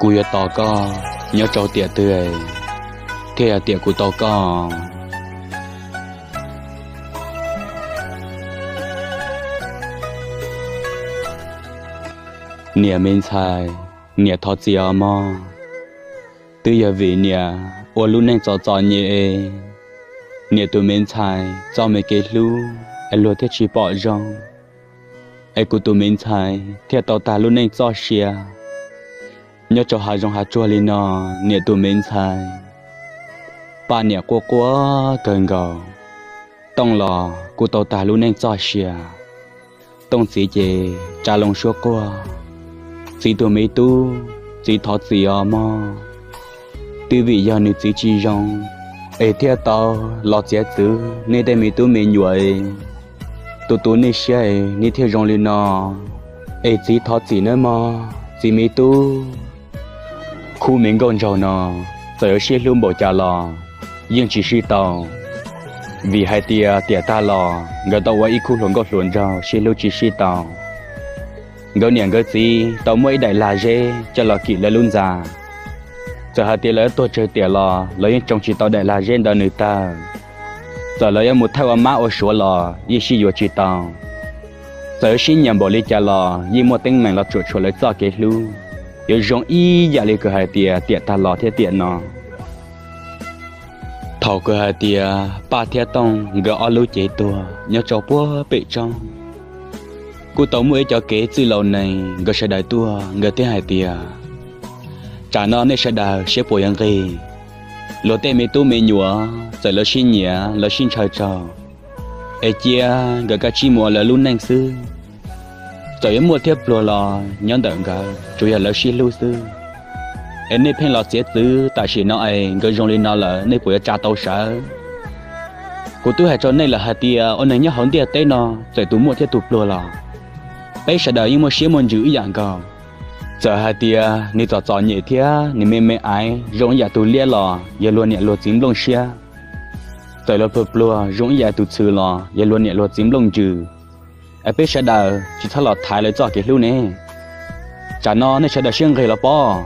Kuv yuav tos koj nyob rau tiam twg thiaj yog tiam kuv tau koj? Niam me ntxhais, niam thov txim os mog. Twb yog vim niam ua lub neej txom txom nyem es niam tus me ntxhais txoj me kev hlub es luag thiaj tsis pom zoo, es kuv tus me ntxhais thiaj tau tag lub neej txoj sia nyob rau hav zoov hav tsuag li no. Niam tus me ntxhais, Paj niam quaj quaj kawg nkaus. Tooj los kuj tau tag lub neej txoj sia. Tooj txiv ces tsa loo suab quaj, Txiv tus me tub, txiv thov txim os mog. Twb vim yog nws txiv tsis zoo es thiaj tau los txiav txwv nej tej me tub me nyuam, tu tu nej siab nej thiaj zoo li no. Es txiv thov txim nawb mog txiv me tub. Khub me nkauj nraug no txawm yuav sib hlub npaum cas los yeej tsis sib tau, vim hais tias tiam tag los nkawd tau ua ib khub hluas nkauj hluas nraug sib hlub tsis sib tau. Nkawd niam nkawd txiv tau muaj ib daim lag zeb coj los kim lawv lub ntxa. Txawm hais tias lawv tuag tsawg tiam los lawv yeej tsoo tsis tau daim lag zeb ntawd nws tawg. Txawm lawv yuav mus thawj ua mab ua suav los yeej sib yuav tsis tau. Txawm yuav sib nyiam npaum li cas los yeej muaj teeb meem los tsuam tshuam lawv txoj kev hlub, yuav zoo ib yam li kws hais tias tiam tag los thiab tiam no. Thaum kws hais tias Paj thiab Tooj nkawd ob lub cev tuag nyob rau puag pem tsob, kuj tau muaj ib cov kev txwj laus nees nkawd sawv daws tuaj, nkawd thiaj hais tias, Tsam no nej sawv daws siab puas yuav nqig? Luag tej me tub me nyuam txawm lawv sib nyiam lawv sib ntshaw tsaug, es cia nkawd kav tsij mus ua lawv lub neej xwb. Txawm yuav muaj thiab pluag los nyob ntawm nkawd tsuas yog lawv sib hlub xwb. Es nej pheej los txiav txwv tam sim no es nkawd zoo li no lawm nej puas yuav tsa tau sawv? Kuv twb hais rau nej lawm hais tias ua neeg nyob hauv ntiaj teb no txawm tus muaj thiab tus pluag los peb sawv daws yeej muaj siab muaj ntsws ib yam nkaus. Txawm hais tias nws txom txom nyem thiab nws me me aiv zoo ib yam tus liab los yog luag niam luag txiv nplooj siab. Txawm luag pluag pluag zoo ib yam tus txhw los yog luag niam luag txiv nplooj ntsws. Es peb sawv daws tsis txhob los thaiv lawv txoj kev hlub ne. Tsam no nej sawv daws siab nqig los pob.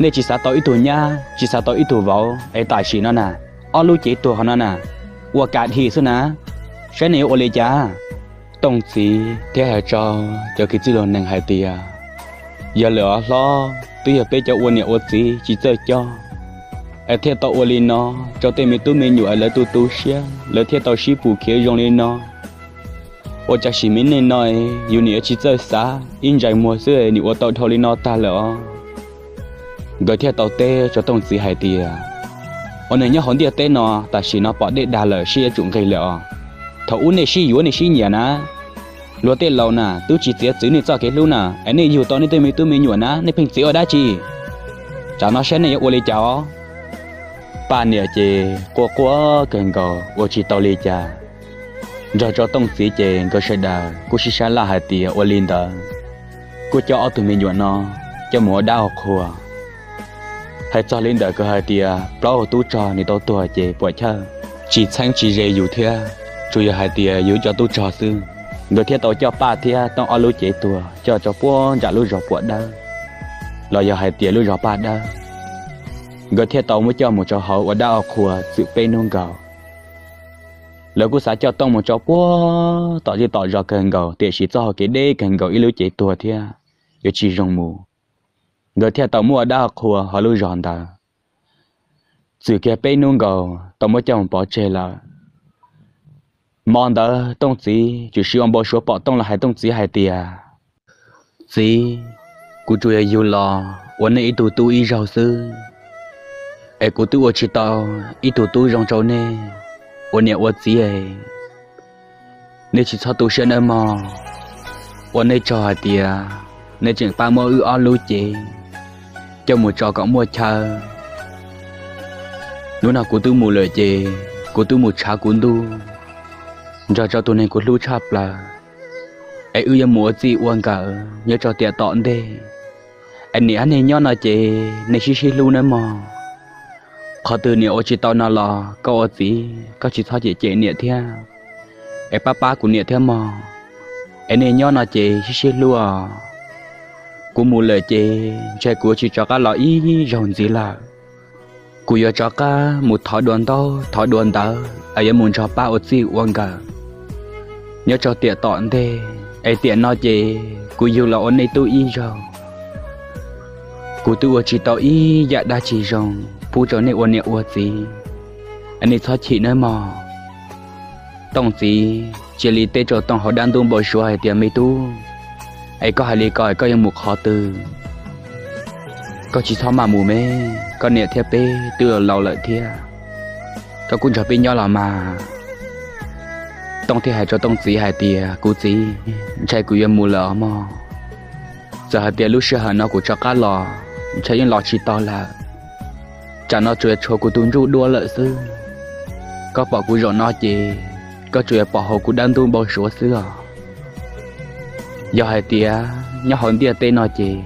Nej tsis xav tau ib tug nyab tsis xav tau ib tug vauv es tam sim no na, ob lub cev tuag hauv no na, ua ka dhim xwb na, saib nej yuav ua li cas? Tooj txiv thiaj hais rau cov kwv tij laus nees hais tias, Yog lawm os hlob, twb yog peb cov ua niam ua txiv tsis txawj coj es thiaj tau ua li no rau tej me tub me nyuam es lawv tu tu siab lawv thiaj tau sib pus khiav zoo li no. Ua cas sim me neej no yus nim yuav tsis txawj xav, ib ntsais muag xwb nim ua tau dhau li no tag lawm os. Nkawd thiaj tau teb rau Tooj txiv hais tias, Ua neeg nyob hauv ntiaj teb no tam sim no pom dej dag lawm sib yuav tsum nqig lawm os. Thaum ub nej sib yuav nej sib nyiam na, luag tej laus na twb tsis txiav txwv nej txoj kev hlub na, es nej yug tau nej tej me tub me nyuam na nej pheej txiav ua dab tsi? Tsam no saib nej yuav ua li cas os. Paj niam ces quaj quaj kawg nkaus ua tsis tau li cas. Nrog rau Tooj txiv ces nkawd sawv daws kuj sib sab laj hais tias ua li ntawd, kuj coj ob tug me nyuam no coj mus ua dab ua qhua. Hais txog li ntawm kws hais tias plaub tub rog nws tau tuag ces puam chawj, tsis txheeb tsis ze yus thiab, tsuas yog hais tias yus cov tub rog xwb. Nkawd thiaj tau coj Paj thiab Tooj ob lub cev tuag coj rau puag nram lub zos Puam Dawb, los yog hais tias lub zos Paj Dawb. Nkawd thiaj tau muab coj mus rau hauv ua dab ua qhua txwm peb hnub nkaus. Lawv kuj xav coj Tooj mus rau puag tom zej tom zos kawg nkaus, tiam sis txoj hau kev deb kawg nkaus ib lub cev tuag thiab yuav tsis zoo mus. Nkawd thiaj tau muab ua dab ua qhua hauv lub zos ntawd. Txwm kiag peb hnub nkaus tau muab coj mus pov tseg lawm. Hmo ntawd Tooj txiv tsuas siv ua npau suav pom Tooj los hais Tooj txiv hais tias, Txiv, kuv tsuas yog yug los ua nej ib tug tub ib zaug xwb, es kuv twb ua tsis tau ib tug tub zoo rau nej ua niam ua txiv. Nej tsis txhob tu siab nawb mog. Ua nej tsaug hais tias nej tseem pab muab wb ob lub cev coj mus tso kom muaj chaw. Hnub no kuv twb mus lawm ces kuv twb mus tshav kuv ntuj nrog rau tus neeg kuv hlub tshaj plaws, es wb yuav mus ua txij ua nkawm nyob rau tiam tom ntej. Es niam, nej nyob no ces nej sib sib hlub nawb mog. Qhov twg niam ua tsis tau no los koj ua txiv koj tsis txhob cem cem niam thiab, es pab pab kuv niam thiab mog. Es nej nyob no ces sib sib hlub os. Kuv mus lawm ces ntshai kuv tsis rov qab los ib zaug ntxiv lawm. Kuv yuav rov qab mus thov dua ntaub thov dua ntawv es yuav mus nrog Paj ua txij ua nkawm nyob rau tiam tom ntej, es tiam no ces kuv yug los ua nej tub ib zaug, kuv twb ua tsis tau ib yam dab tsi zoo pub rau nej ua niam ua txiv, es nej txhob chim nawb mog. Tooj txiv cia li teb rau Tooj hauv dab ntub npau suav hais tias, Me tub, es koj hais li ko koj yuav mus qhov twg? Koj tsis txhob maj mus me, koj niam thiab peb twb laus lawm thiab, koj kuj nrog peb nyob los mas. Tooj thiaj hais rau Tooj txiv hais tias, Kuv txiv, ntshai kuv yuav mus lawm os mog. Txawm hais tias lub sij hawm no kuv rov qab los, ntshai yeej los tsis tau lawm. Tsam no tsuas yog tshuav kuv tus ntsuj duab lawm xwb. Koj pom kuv zaum no ces koj tsuas yog pom hauv kuv dab ntub npau suav xwb os. Yog hais tias nyob hauv ntiaj teb no ces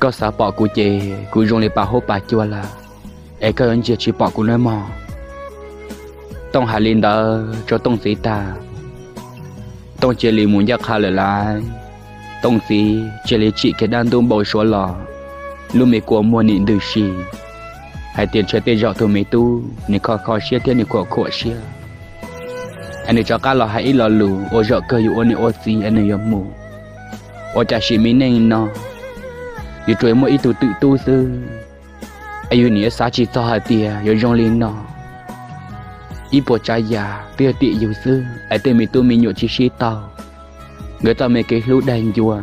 koj xav pom kuv ces kuv zoo li pas huab pas cua lawm, es koj yuav ntsia tsis pom kuv nawb mog. Tooj hais li ntawd rau Tooj txiv tag, Tooj cia li mus ncaj qha lawm lauj. Tooj txiv cia li tsim kiag dab ntub npau suav los, lub me kua muag nim ntws si hais tias ntshai tej zaum tus me tub nws kho kho siab thiab nws khuam khuam siab, es nws rov qab los hais ib lo lus uas zaum kawg yus ua niam ua txiv es nws yuav mus. Ua cas sim me neej no yus tsuas muaj ib tug twm tub xwb, es yus nim yuav xav tsis txog hais tias yuav zoo li no. Ib puas tsav yam twb yog tim yus xwb es tej me tub me nyuam tsis sib tau, nkawd txoj me kev hlub daig ncua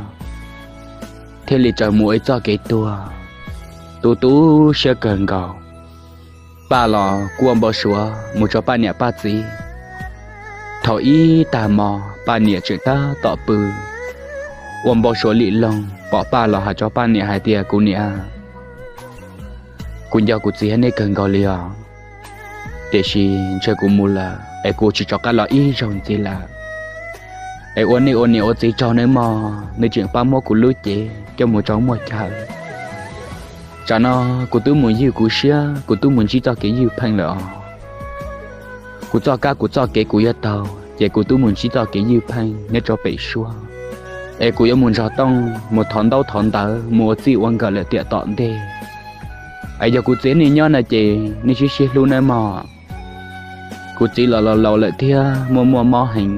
thiaj li raws mus ib txoj kev tuag. Tu tu siab kawg nkaus. Paj los kuj ua npau suav mus rau Paj niam Paj txiv. Thaum ib tag hmo Paj niam tseem tab tom pw, ua npau suav lim loog pom Paj los hais rau Paj niam hais tias, Kuv niam, kuv nco kuv txiv thiab nej kawg nkaus li os, tiam sis ntshai kuv mus lawm es kuv tsis rov qab los ib zaug ntxiv lawm. Es ua nej ua niam ua txiv tsaug nawb mog, nej tseem pab muab kuv lub cev coj mus rau muaj chaw. Tsam no kuv twb mus ywj kuv siab, kuv twb mus ntsib txoj kev ywj pheej lawm os. Kuv txoj kab kuv txoj kev kuv yuav taug ces kuv twb mus ntsib txoj kev ywj pheej nyob rau pem suab, es kuv yuav mus nrog Tooj mus thov ntaub thov ntawv mus ua txij ua nkawm lawm tiam tom ntej. Es yog kuv txiv nej nyob no ces nej sib sib hlub nawb mog. Kuv txiv los laus laus lawm thiab muaj muaj mob heev,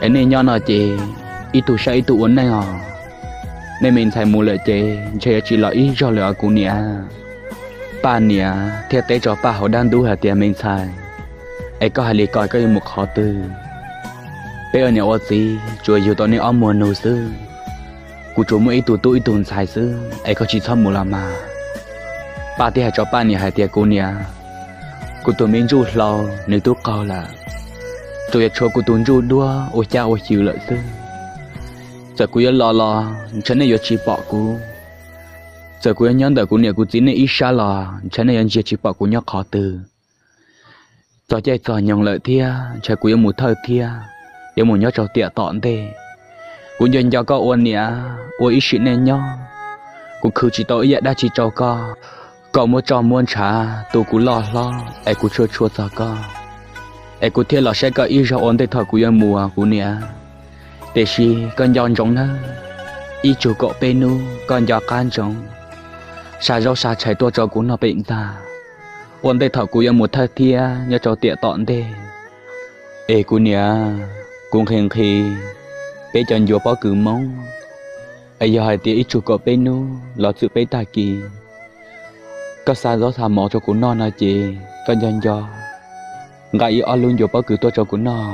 es nej nyob no ces ib tug saib ib tug ua neej os. Nej me ntxhais mus lawm ces ntshai yuav tsis los ib zaug lawm os kuv niam. Paj niam thiaj teb rau Paj hauv dab ntub hais tias, Me ntxhais, es koj hais li ko koj yuav mus qhov twg? Peb ua niam ua txiv tsuas yug tau nej ob muag nug xwb. Kuv tsuas muaj ib tug tub ib tug ntxhais xwb es koj tsis txhob mus los mas. Paj thiaj hais rau Paj niam hais tias, Kuv niam, kuv tus me ntsuj hlau nws twb qaug lawm, tsuas yuav tshuav kuv tus ntsuj duab ua caj ua xyw lawm xwb. Txawm kuv yuav los los ntshai nej yuav tsis pom kuv. Txawm kuv yuav nyob ntawm kuv niam kuv txiv nej ib sab los ntshai nej yuav ntsia tsis pom kuv nyob qhov twg. Txog caij txog nyoog lawm thiab ntshai kuv yuav mus thawj thiab, yuav mus nyob rau tiam tom ntej. Kuv nco nco koj ua niam ua ib sim neej nyob, kuv khwv tsis tau ib yam dab tsi rau koj. Koj muab roj muab ntshav tu kuv loj hlob es kuv tshua tshua txog koj, es kuv thiaj los saib koj ib zaug ua ntej thaum kuv yuav mus kuv niam. Tiam sis koj nco ntsoov nawb, ib tsug kaum peb hnub koj nco qab ntsoov, sa zaub sa tshais tuaj rau kuv noj pem ntxa, ua ntej thaum kuv yuav mus thawj thiab nyob rau tiam tom ntej. Es kuv niam, kuv nqhis nqhis peb cov ncuav pob kws Hmoob, es yog hais tias ib tsug kaum peb hnub los txwm peb tag kis, koj xa zaub xa mov rau kuv noj no ces koj nco nco nqa ib ob lub ncuav pob kws tuaj rau kuv noj.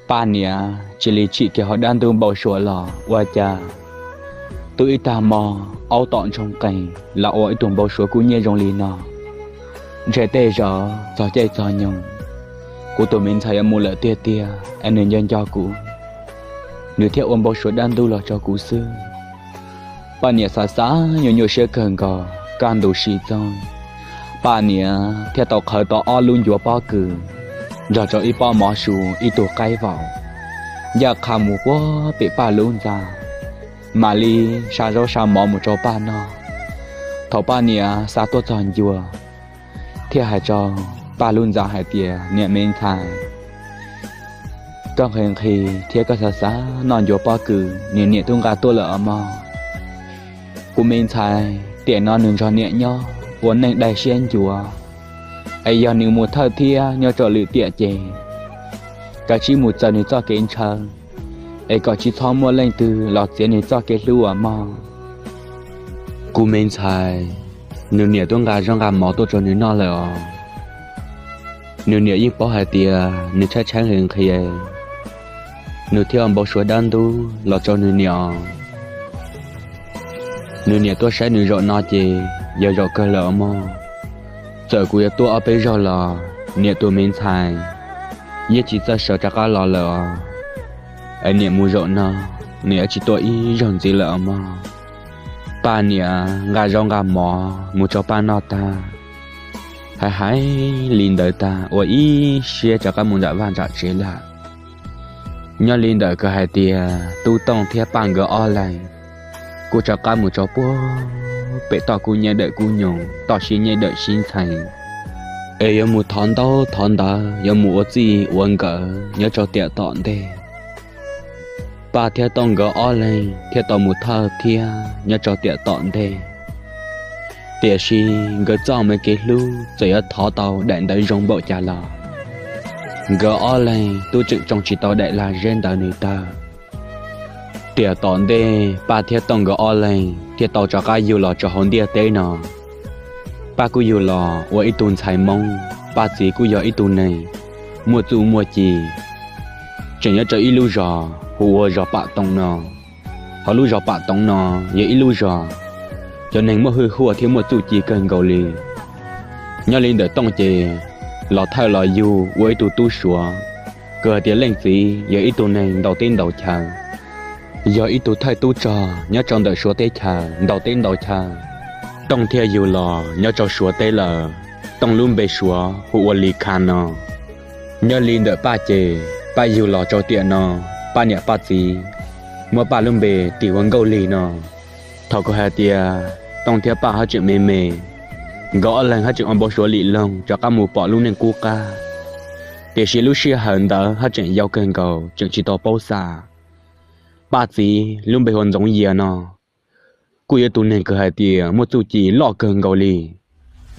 Paj niam cia li tsim kiag hauv dab ntub npau suav los ua cas twb ib tag hmo aub tom ntsoog qees los ua ib tug npau suav kub nyiab zoo li no. Ntshe tej zaum txog caij txog nyoog, kuv tus me ntxhais yuav mus lawm tiag tiag es nws nco nco kuv, nws thiaj ua npau suav dab ntub los rau kuv xwb. Paj niam xav xav nyuaj nyuaj siab kawg nkaus, kaj ntug sim txoog, Paj niam thiaj tau qhawv tau ob lub ncuav pob kws nrog rau ib pob mov su ib tug qaib vaum, ncaj qha mus puag pem Paj lub ntxa, mam li sa zaub sa mov mus rau Paj noj. Thaum Paj niam xa tuaj txog ncua, thiaj hais rau Paj lub ntxa hais tias, Niam me ntxhais, Koj nqhis nqhis thiab koj xav xav noj ncuav pob kws, nws niam twb nqa tuaj lawm os mog. Kuv me ntxhais, tiam no nws nrog niam nyob ua neej daig siab ncuav, es yog nws mus thawj thiab nyob rau lwm tiam ces kav tsij mus txawm nws txoj kev ntshaw, es kom tsis txhob muaj leej twg los txiav nws txoj kev hlub os mog. Kuv me ntxhais, nws niam twb nqa zaub nqa mov tuaj rau nws noj lawm os. Nws niam yeej paub hais tias nws tshaib tshaib nqhis nqhis, nws thiaj npau suav dab ntub los rau nws niam. Nws niam tuaj saib nws zaum no ces yog zaum kawg lawm os mog. Txawm kuv yuav tuaj ob peb zaug los niam tus me ntxhais yeej tsis txawj sawv rov qab los lawm os. Es niam mus zaum no, nws yuav tsis tuaj ib zaug ntxiv lawm os mog. Paj niam nqa zaub nqa mov mus rau Paj noj tag, hais hais li ntawd tag ua ib siab rov qab mus nram vaj nram tsev lawm. Nyob li ntawm kws hais tias Tub Tooj thiab Paj nkawd ob leeg kuj rov qab mus rau puag pem toj kub nyab dawm kub nyoog, toj sib nyab dawm sib ntxhais, es yuav mus thov ntaub thov ntawv, yuav mus ua txij ua nkawm nyob rau tiam tom ntej. Paj thiab Tooj nkawd ob leeg thiaj tau mus thawj thiab nyob rau tiam tom ntej. Tiam sis nkawd txoj me kev hlub txawm yuav thov tau daim ntawv zoo npaum cas los nkawd ob leeg twb tseem tsoo tsis tau daim lag zeb ntawv nws tawg. Tiam tom ntej Paj thiab Tooj nkawd ob leeg thiaj tau rov qab yug los rau hauv ntiaj teb no. Paj kuj yug los ua ib tug ntxhais Hmoob, Paj txiv kuj yog ib tug neeg muaj txuj muaj ci, tseem nyob rau ib lub zos hu ua zos Pam Toom no. Hauv lub zos Pam Toom no yog ib lub zos cov neeg muaj hwj huaj thiab muaj txuj ci kawg nkaus li. Nyob li ntawm Tooj ces los thawj los yug ua ib tug tub Suav, kws hais tias leej txiv yog ib tug neeg ntaus teb ntaus chaw, yog ib tug thawj tub rog nyob rau ntawm Suav teb chaws ntaus teb ntaus chaw. Tooj thiaj yug los nyob rau Suav teb lawm. Tooj lub npe Suav hu ua Lis Khas no. Nyob li ntawm Paj ces Paj yug los rau tiam no, Paj niam Paj txiv muab Paj lub npe tis ua Nkauj Lig no. Thaum kws hais tias Tooj thiab Paj haj tseem me me, nkawd ob leeg haj tseem ua npau suav lim loog rov qab mus pom lub neej qub qab, tiam sis lub sij hawm ntawd haj tseem yau kawg nkaus tseem tsis tau paub xa. Paj txiv lub npe hu ua Ntxoov Yias no kuj yog ib tug neeg kws hais tias muaj txuj ci loj kawg nkaus li,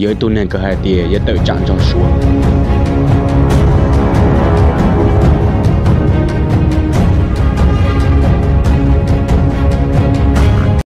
yog ib tug neeg kws hais tias yuav tawm tsam nrog Suav.